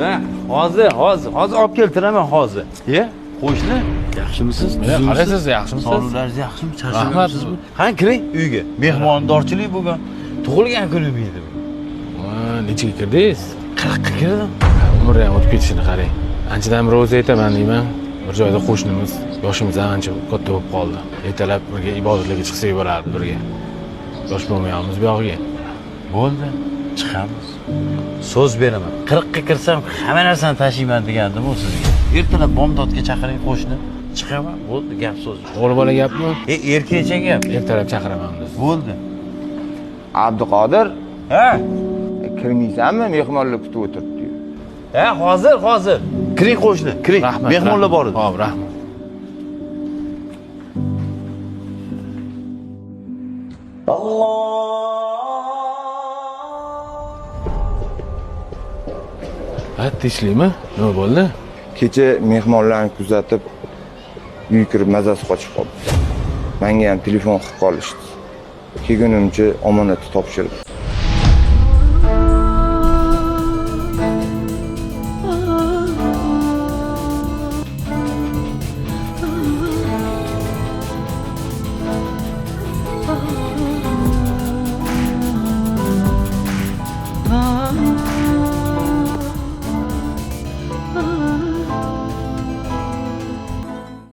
Ha, hozir, hozir, hozir olib keltiraman hozir. Ye, qo'shni, yaxshimisiz? Tuzukmisiz? Qaraysiz, yaxshimisiz? Sog'liqlaringiz yaxshimi? Charchamayapsizmi? Qani kiring uyga. Mehmondorchilik bugun. Tug'ilgan kunim edi bugun. Nechaga kirdingiz? 40 ga kirdim. Umr ham o'tib ketishini qarang. Anchadan beri o'zi aytaman deyman. Bir joyda qo'shnimiz, yoshimiz ham ancha katta bo'lib qoldi. Ertalab birga ibodatlarga chiqsak bo'lardi birga. Yosh bo'lmayapmiz bu yog'iga. Bo'ldi, chiqamiz. So'z beraman. 40 ga kirsam hamma narsani tashiyman degandim u sizga. Ertalab bomdodga chaqiring qo'shni. Chiqaman, bo'ldi, gap so'z. O'g'il bola gapmi? E, erkakcha gap. Ertalab chaqiraman biz. Bo'ldi. Abduqodir, Ha? kirmaysanmi? Mehmonlar kutib o'tiribdi. Ha, hozir, hozir. Kiring qo'shni, kiring. Rahmat. Mehmonlar bor edi. Xo'p, rahmat. Ha, tinchlikmi? Nima bo'ldi? Kecha mehmonlarni kuzatib uy kirib mazasi qochib qoldi. Menga ham telefon qilib qolishdi. Kelgunimcha omonatni topshirib.